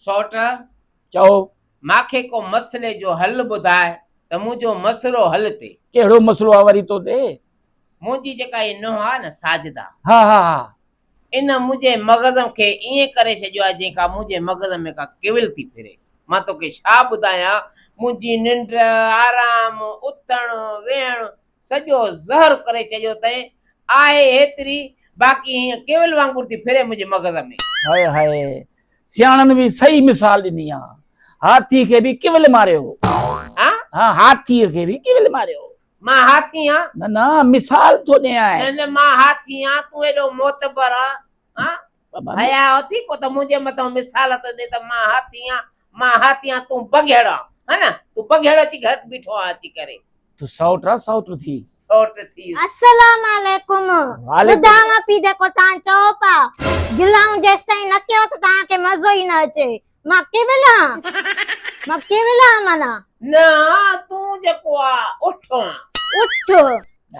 سئوٽ، چئو. ماکي ڪو مسئلي جو حل ٻڌاء ته منهنجو مسئلو حل ٿئي. ڪهڙو مسئلو آ وري تو تي؟ منهنجي جيڪا هي نونهن آ نه ساجده. ها ها ها. ان منهنجي مغز کي ائين ڪري ڇڏيو آ جيئن ڪا منهنجي مغز ۾ ڪا ڪيول ٿي ڦري. مان توکي ڇا ٻڌايان، منهنجي ننڊ، آرام، اٿڻ، ويهڻ سڄو زهر ڪري ڇڏيو اٿئين. آهي هيتري، باقي هيئن ڪيول وانگر ٿي ڦري منهنجي مغز ۾. هاء هاء، سياڻن به صحيح مثال ڏني آ. هاٿي کي به ڪيول ماريو. ها؟ ها، هاٿيء کي به ڪيول ماريو. مان هاٿي آن؟ نه نه، مثال ٿو ڏيانء. نه نه، مان هاٿي آن، تون ايڏو معتبر آن، ها؟ حياء اٿئي ڪو ته منهنجي مٿان مثال ٿو ڏي ته مان هاٿي آن، مان هاٿي آن، تون بگهڙ آن، ها نه؟ تون بگهڙ اچي گهر بيٺو آن اچي ڪري. تون سئوٽ آن، سئوٽ ٿي. سئوٽ ٿي. السلام عليڪم. وعليڪم. ٻڌاوان پي جيڪو توهان چئو پيا. گلائون جيستائين نه ڪيو ته توهان کي مزو ئي نه اچي. مان ڪيول آن. مان ڪيول آن معنيٰ. نه تون جيڪو آ اٺ آن. اٺ.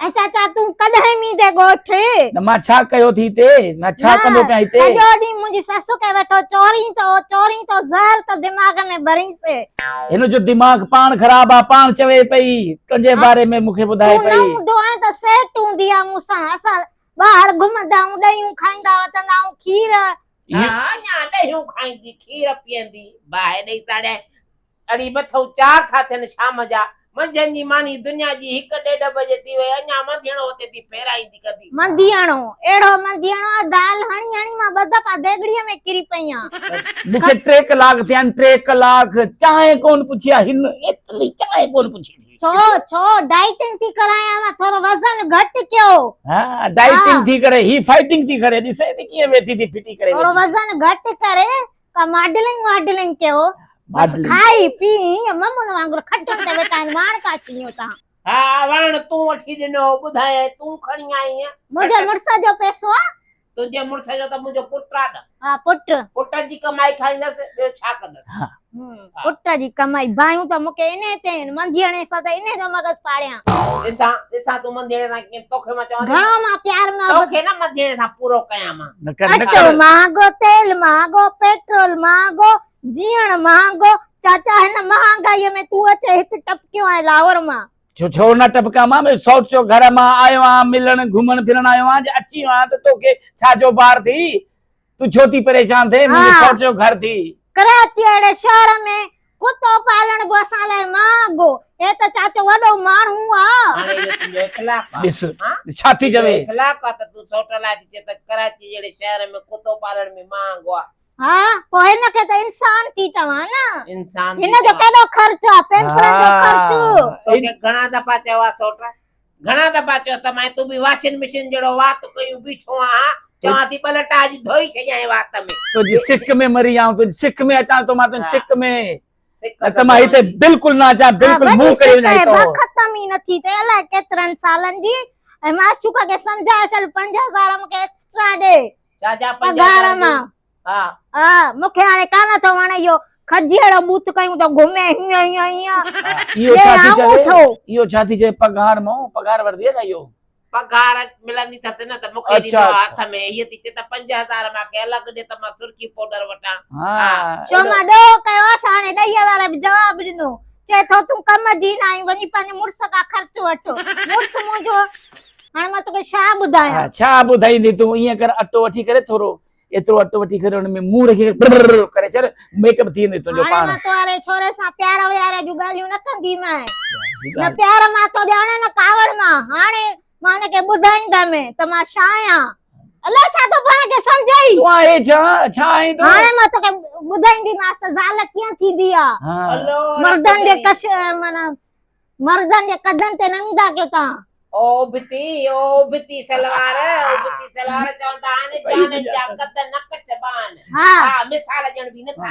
۽ چاچا تون ڪڏهن ميندي ڳوٺ؟ نه مان ڇا ڪيو ٿي هتي؟ مان ڇا ڪندو پيان هتي؟ سڄو ڏينهن منهنجي سس کي ويٺو چورين ٿو چورين ٿو زهر ٿو دماغ ۾ ڀرينس. هن جو دماغ پاڻ خراب آ پاڻ چوي پئي تنهنجي باري ۾ مون کي ٻڌائي تون پئي. نه هوندو آهين ته سيٽ هوندي آ مون سان اسان ٻاهر گهمندا آهيون ڏهيون کائيندا وتندا آهيون کير. ها اڃا ڏهيون کائيندي کير پيئندي باهه ڏئي ساڙيائين. اڙي مٿئون چار ٿا ٿين شام جا، منجهند جي ماني دنيا جي هڪ ڏيڍ بجي ٿي وئي، اڃا منڌيئڻو اتي ٿي ڦيرائيندي ڪندي. منڌيئڻو، اهڙو منڌيئڻو آ، دال هڻي هڻي مان ٻه دفعا ديڳڙيء ۾ ڪري پئي آن. مون کي ٽي ڪلاڪ ٿيا آهن، ٽي ڪلاڪ چانهه ڪونه پڇي آ، هن ايتري چانهه ڪونه پڇي ٿي. ڇو، ڇو، ڊائيٽنگ ٿي ڪرايانو، ٿورو وزن گهٽ ڪيو. ها، ڊائيٽنگ ٿي ڪري، هي فائيٽنگ ٿي ڪري، ڏسين ٿي ڪيئن ويٺي ٿي ڦٽي ڪري ٿورو ويٺي. وزن گهٽ ڪري، ڪا ماڊلنگ واڊلنگ ڪيو بس کائي پي هيئن ممن وانگر کٽن تي ويٺا آهن واڻ ڪا ڇنيو تان. ها واڻ تون وٺي ڏنو هو ٻڌايائين تون کڻي آئينء. منهنجي مڙس جو پئسو آ. تنهنجي مڙس جو ته منهنجو پٽ آ نه. ها پٽ. پٽ جي ڪمائي کائيندس ٻيو ڇا ڪندس. ها. پٽ جي ڪمائي باهيون ته مون کي انهي تي آهن منڌيئڻي سان ته انهي جو مغز پاڙيان. ڏسان ڏسان تون منڌيئڻي سان ڪيئن توکي مان چوان ٿي. گهڻو مان پيار محبت. توکي نه منڌيئڻي سان پورو ڪيان مان. نه ڪر نه اٽو ڪر. مهانگو، تيل مهانگو، پيٽرول مهانگو، جيئڻ مهانگو، چاچا هن مهانگائيء ۾ تون اچي هت ٽپڪيو آهين لاهور مان. ڇو ڇو نه ٽپڪان مان سئوٽ جو گهر مان آيو آهيان ملڻ گهمڻ ڦرڻ آيو آهيان جي اچي ويو آهيان ته توکي ڇا جو بار ٿي تون ڇو ٿي پريشان ٿئين منهنجي سئوٽ جو گهر ٿي. ڪراچي اهڙي شهر ۾ ڪتو پالڻ به اسان لاء مهانگو. هي ته چاچو وڏو ماڻهو آ. هاڻي اهو تنهنجو اخلاق آ. ڏس ڇا ٿي چوي. تنهنجو اخلاق آ ته تون سئوٽ لاء ٿي چئين ته ڪراچي جهڙي شهر ۾ ڪتو پالڻ به مهانگو آ. ها پوء هن کي ته انسان ٿي چوان نه. انسان ٿي هن جو چوان. ڪيڏو خرچ آ پيمپرن جو خرچ. توکي گهڻا دفعا چيو آ سئوٽ گهڻا دفعا چيو ته مائي تون به واشنگ مشين جهڙو وات ڪيون بيٺو آهان، چوان ٿي ٻه لٽا اڄ ڌوئي ڇڏيانء وات ۾. تنهنجي سڪ ۾ مري آئون تنهنجي سڪ ۾ اچان ٿو مان تنهنجي سڪ ۾ نه ته مان هتي بلڪل نه اچان بلڪل منهن ڪري وڃان هتو. وڏي سڪ ختم ئي نه ٿي ٿئي الائي ڪيترن سالن جي ۽ معشوقه کي سمجهائي ڇڏ 5000 مون کي ايڪسٽرا ڏي ڇا جا پگهار مان. ها. ها مون کي هاڻي ڪانه ٿو وڻي اهو کجيئڙو ٻوٿ ڪيون ته گهمي هيئن هيئن هيئن. اهو ڇا ٿي چوي اهو ڇا ٿي چوي پگهار مون پگهار ورتي آهي ڇا اهو. پگهار ملندي اٿس نه ته مون کي ڏيندو آهي هٿ ۾ هيء ٿي چئي ته 5000 مان کي الڳ ڏي ته مان سرخي پوڊر وٺان. ها. ڇو مان ڏوهه ڪيو آهي ڇا هاڻي ڏهي واري به جواب ڏنو چئي ٿو تون ڪم جي نه آهين وڃي پنهنجي مڙس کان خرچ وٺ مڙس منهنجو هاڻي مان توکي ڇا ٻڌايان. ها ڇا ٻڌائيندي تون ائين ڪر اٽو وٺي ڪري ٿورو ايترو اٽو وٺي ڪري ان ۾ منهن رکي ڪري ڪري ڇڏ ميڪ اپ ٿي ويندو تنهنجو هاڻي پاڻ. مان تواري ڇوري سان پيار ويار جون ڳالهيون نه ڪنديمانء. نه پيار مان ٿو ڄاڻين نه ڪاوڙ مان. هاڻي مان هن کي ٻڌائيندم ته مان ڇا آهيان. الائي ڇا ٿو پاڻ کي سمجهئي. تون آهين ڇا؟ ڇا آهين تون؟ هاڻي مان توکي ٻڌائينديمانس ته زال ڪيئن ٿيندي آ. مردن جي ڪش معنيٰ مردن جي قدن تي نه ويندا ڪيو تان. او ابتي او ابتي سلوار ابتي سلوار چوندا آهن جانن جا قد نه ڪچبا آهن. ها مثال ڏيڻ به نه ٿا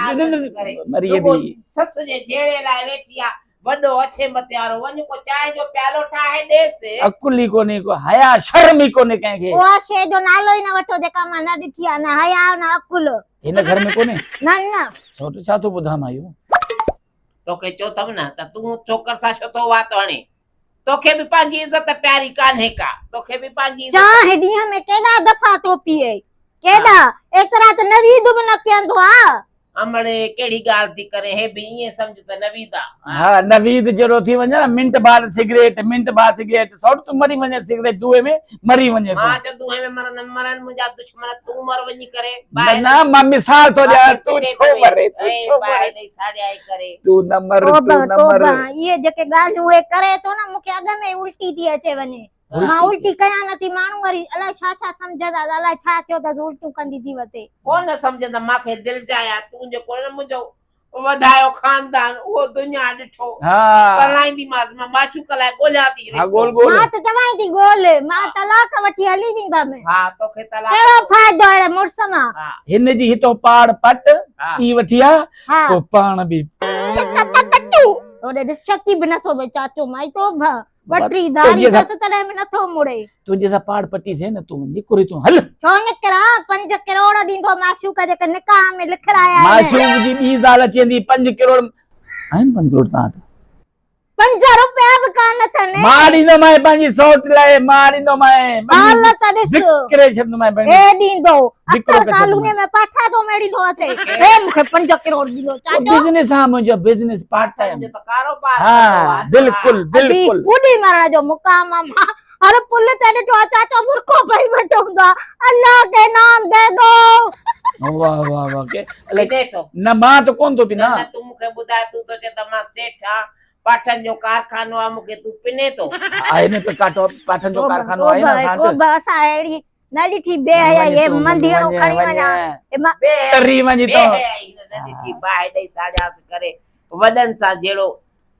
ڪري. رڳو سس جي جهيڙي لاء ويٺي آ وڏو اڇي مٿي وارو وڃ ڪو چانهه جو پيالو ٺاهي ڏيس. عقل ئي ڪونهي ڪو حيا شرم ئي ڪونهي ڪنهن کي. اها شيء جو نالو ئي نه وٺو جيڪا مان نه ڏٺي آ نه حيا نه عقل. هن گهر ۾ ڪونهي؟ نه نه. سوٽ ڇا ٿو ٻڌان مان اهو. توکي چيو اٿم نه ته تون ڇوڪر سان ڇو ٿو وات هڻين؟ توکي به پنهنجي عزت پياري ڪانهي ڪا؟ توکي به پنهنجي عزت. چانهه ڏينهن ۾ ڪيڏا دفعا ٿو پيئي؟ ڪيڏا؟ ايترا ته نويد به نه پيئندو آ. امڙي ڪهڙي ڳالهه ٿي ڪرين هي به ائين سمجهه ته نويد آ. ها نويد جهڙو ٿي وڃ نه منٽ بعد سگريٽ منٽ بعد سگريٽ سوٽ تون مري وڃين سگريٽ دونهين ۾ مري وڃين تون. مان چيو دونهين ۾ مرندم مرن منهنجا دشمن تون مر وڃي ڪري نه نه مان مثال ٿو ڏيان تون ڇو مرين تون ڇو مرين تون نه مر تون نه مر. توبه اهي جيڪي ڳالهيون هي ڪري ٿو نه مونکي اڳ ۾ ئي الٽي ٿي اچي وڃي. مان الٽي ڪيان نه ٿي ماڻهو وري الائي ڇا ڇا سمجهندا ته الائي ڇا ٿيو اٿس الٽيون ڪندي ٿي وتي. ڪونه سمجهندا مان کي دلجاء آ تون جيڪو نه منهنجو وڌايو خاندان اهو دنيا ڏٺو پرڻائينديمانس مان معشوق لاء ڳوليان ٿي رشتو. مان ته چوانء ٿي ڳول مان طلاق وٺي هلي ويندم. ها توکي طلاق ڪهڙو فائدو اهڙي مڙس مان. هن جي هتون پاڙ پٽ ئي وٺي آ پوء پاڻ به ٽٽو. هوڏي ڏس شڪي به نٿو پئي چاچو مائي توبه. ٻه ٽي ڌاري اٿس تڏهن به نٿو مڙي. تنهنجي سان پاڙ پٽي سي نه تون نڪر هتون هل. ڇو نڪران 5 ڪروڙ ڏيندو معشوق جيڪي نڪاح ۾ لکرايا آهن. معشوق جي ٻي زال اچي ويندي 5 ڪروڙ آهن 5 ڪروڙ تان وٽ. 5 روپيا به ڪانه اٿن. مان ڏيندومانء پنهنجي سئوٽ لاء مان ڏيندومانء. حالت ڏس. ذڪري ڇڏندومانء. هي ڏيندو. اڪثر ڪالوني ۾ پاٺا ٿو ميڙيندو اچي. هي مون کي 5 ڪروڙ ڏيندو چاچو. بزنس آ منهنجو بزنس پارٽ ٽائيم. تنهنجو ته ڪاروبار ها بلڪل بلڪل. ٻڏي مرڻ جو مقام آ مان هر پل تي ڏٺو آ چاچو برقعو پئي ويٺو هوندو آ الله ڪي نام the دو. واه واه واه ڪي پني ٿو. نه مان ته ڪون ٿو پنان. نه تون مون کي ٻڌاء تون ٿو چئين ته مان سيٺ آ پاٺن جو ڪارخانو آ مون کي تون پني ٿو. آهي نه ته ڪاٺو پاٺن جو ڪارخانو آهي نه اسان وٽ. توبه اسان اهڙي نه ڏٺي بي حيائي هي منڌيئڙو کڻي وڃان ٽري وڃي بي حيائي هن نه ڏٺي باهه ڏئي ساڙيانس ڪري وڏن سان جهڙو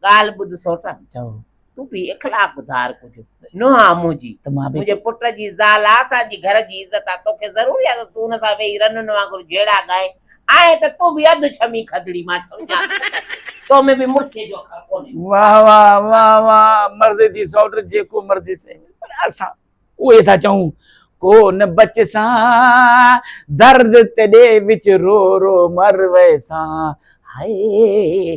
ڳالهه ٻڌ سوٽ چئو تون به اخلاق ڌار ڪجهه نونهن آ منهنجي منهنجي پٽ جي زال آ اسان جي گهر جي عزت آ توکي ضروري آ ته تون هن سان ويهي رنن وانگر جهيڙا ڳائين آهين ته تون به اڌ ڇمي کدڙي مان سمجهان ٿو تو ۾ به مڙسي جو اکر ڪونهي. واه واه واه واه مرضي ٿي سوٽ جيڪو مرضي سي پر اسان اهي ٿا چئون ڪو نه بچسان درد تيڏي وچ رو رو مر ويسان هاء.